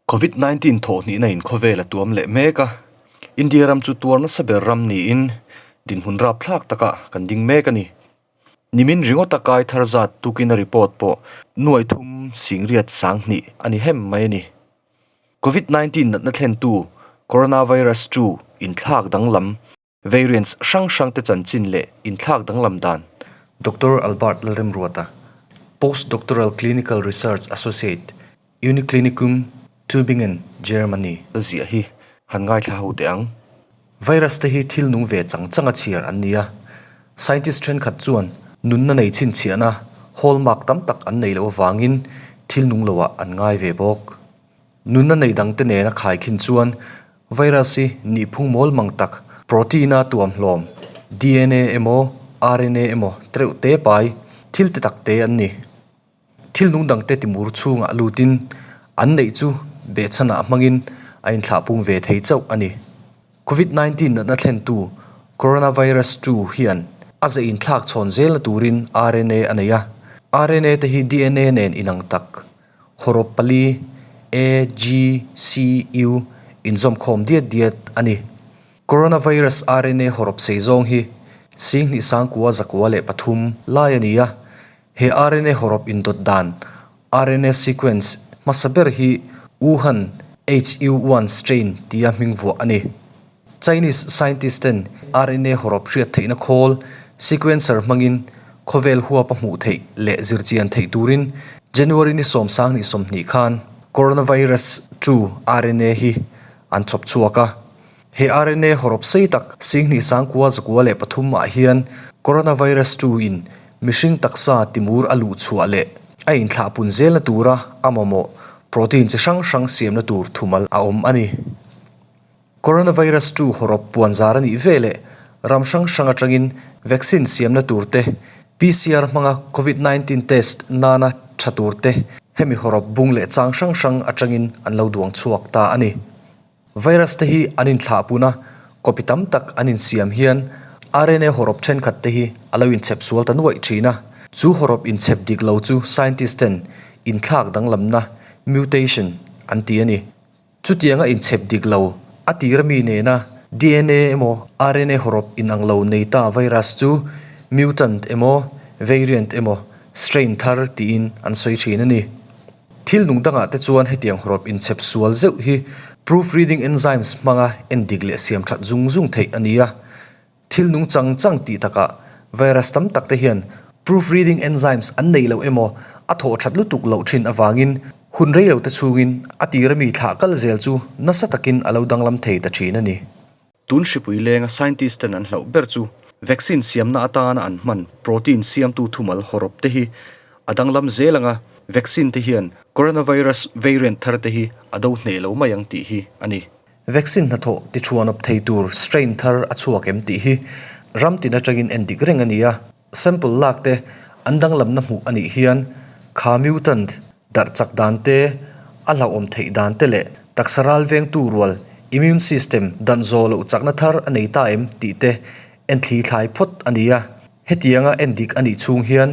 Covid 19 thawhhnihna in khawvel a tuam leh mek a, India ram chu tuar nasa ber ram niin dinhmun rapthlak takah kan ding mek a ni. Nimin ringawta kai thar zat tukin a report pawh nuai thum singriat sanghnih a ni hem mai a ni. Covid 19 natna thlentu Coronavirus chu inthlak danglam Variants hrang hrangte chanchin leh inthlak danglam dan. Doctor Albert Lalremruata, Postdoctoral Clinical Research Associate, Uniklinikum Tübingen, Germany. Ziah hi han ngaithla ho teh ang. Virus te hi thil nung ve chang changa chhiar an ni a, scientist thenkhat chuan nunna nei chhinchhiahna hallmark tam tak an nei loh avangin thil nung loah an ngai ve bawk. Nunna nei dangte nena khaikhin chuan Virus hi nihphung mawl mang tak, protein-a tuam hlawm, dna emaw, rna emaw tereuh te pai thil te tak te an ni. Thil nung dangte timur chhungah lutin an neih chu behchhanah hmangin a inthlahpung ve thei chauh a ni. Covid 19 natna thlentu coronavirus 2 hian a ze inthlak chhawn zelna turin rna a nei a, rna te hi dna nen inang tak, Hawrawp pali, A, G, C, U, inzawmkhawm diat diat a ni. Coronavirus RNA hawrawp sei zawng hi Singhnih sangkua 103 lai a ni a. He RNA hawrawp indawt dan, RNA sequence, hmasa ber hi Wuhan HU-one strain tia hming vuah a ni. Chinese scientist ten RNA hawrawp hriat theihna khawl, sequencer, hmangin khawvel huap a hmuh theih leh zirchian theih turin January ni 20 khan coronavirus 2 RNA hi an chhawp chhuak a. He RNA hawrawp sei tak 2903 ah hian coronavirus 2 in mihring taksa timur a luh chhuah leh a inthlahpun zelna tura a mamawh protein chi hrang hrang siamna tur thumal a awm a ni. Coronavirus 2 hawrawp puan zar a nih ve leh ram hrang hrang atangin vaccine siamna tur te, PCR hmanga Covid 19 test nana tha tur te hemi hawrawp bung leh chang hrang hrang atangin an lo duang chhuak ta a ni. Virus te hi an inthlahpun a, copy tam tak an insiam hian RNA hawrawp thenkhat te hi a lo inchhep sual ta nuaih thin a, chu hawrawp inchhep dik lo chu scientist ten inthlak danglamna, mutation, an ti a ni. Chutianga inchhep dik lo, a tir ami nena dna emaw rna hawrawp inang lo nei ta virus chu mutant emaw variant emaw strain thar tiin an sawi thin a ni. Thil nung dangah te chuan hetiang hawrawp inchhep sual zeuh hi proofreading enzymes hmanga endik leh siam that zung zung theih a ni a. Thil nung chang chang tih takah virus tam tak te hian proofreading enzymes an neih loh emaw a thawh that lutuk loh thin avangin hun rei lo te chhungin a tir ami thlah kal zel chu nasa takin a lo danglam thei ta thin a ni. Tun hripui lenga scientist ten an hlauh ber chu vaccine siamna atana an hman protein siamtu thumal hawrawp te hi a danglam zel anga vaccine te hian coronavirus variant thar te hi a do hneh lo mai ang tih hi a ni. Vaccine hnathawh tichhuanawp thei tur strain thar a chhuak em tih hi ram tin atangin en dik reng a ni a, sample lak te an danglamna hmuh a nih hian kha mutant darh chak dan te, a hlauhawm theih dan te leh taksa ral vengtu rual immune system dan zawh loh chakna thar a nei ta em tih te en thli thlai phawt a ni a. Hetianga en dik a nih chhung hian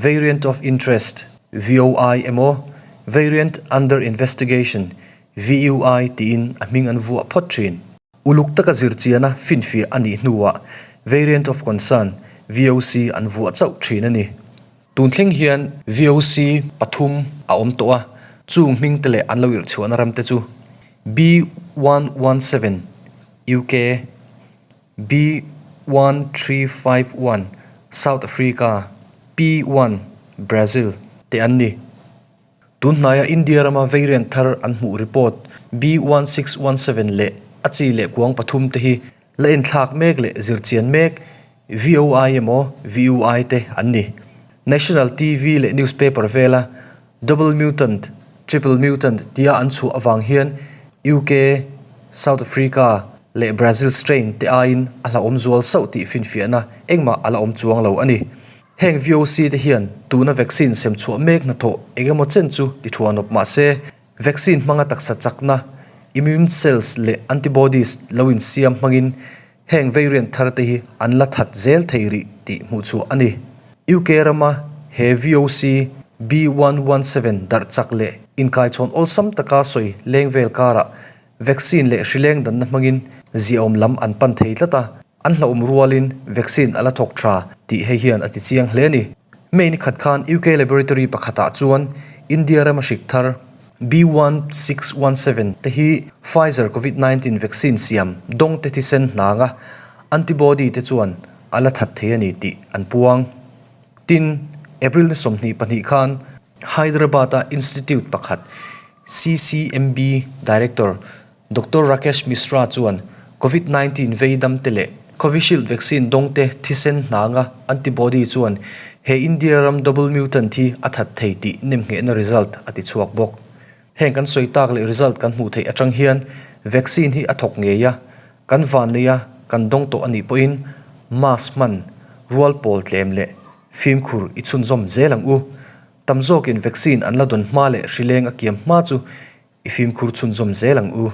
variant of interest, VOI, emaw variant under investigation, VUI tiin a hming an vuah phawt thin. Uluk taka zirchiana finfiah a nih hnuah Variant of Concern, VOC, an vuah chauh thin a ni. Tun thleng hian VOC pathum a awm tawh a, chung hming te leh an lo irhchhuahna ram te chu B117, UK, B1351, South Africa, P1, Brazil, te an ni. Tun hnaia India rama variant thar an hmuh report B1617 leh a chi leh kuang pathum te hi la enthlak mek leh zirchian mek VOI emaw VUI te an ni. National TV leh newspaper vela double mutant, triple mutant tia an chhuah avang hian UK, South Africa leh Brazil strain te aiin a hlauhawm zual sauh tih finfiahna engmah a la awm chuang lo a ni. Heng VOC te hian tuna vaccine sem chhuah mek hnathawh eng emaw chen chu ti thuanawp mah se, vaccine hmanga taksa chakna, immune cells leh antibodies lo insiam hmangin heng variant thar te hi an la that zel thei rih tih hmuhchhuah a ni. UK rama he VOC B117 darh chak leh. Inkaichhawn awlsam taka sawi leng vel karah vaccine leh hrileng danna hmangin ziaawm lam an pan thei tlat a, an hlauhawm rualin vaccine a la thawk tha tih hei hian a ti chiang hle a ni. May ni khat khan UK laboratory pakhatah chuan India rama hrik thar B1617 te hi Pfizer Covid 19 vaccine siam dawng te thisen hnanga antibody te chuan a la that thei a ni tih an puang. Tin, April ni 22 khan Hyderabad-a institute pakhat CCMB Director Doctor Rakesh Mishra chuan Covid 19 vei dam te leh Covishield vaccine dawng te thisen hnanga antibody chuan he India ram double mutant hi a that thei tih nemnghehna result a ti chhuak bawk. Heng kan sawi tak leh result kan hmuh theih atang hian vaccine hi a thawk ngei a, kan van nei a, kan dawng tawh a nih pawhin mask hman, rual pawl tlem leh fimkhur i chhunzawm zel ang u. Tam zawkin vaccine an la dawn hma leh hrileng a kiam hma chu i fimkhur chhunzawm zel ang u.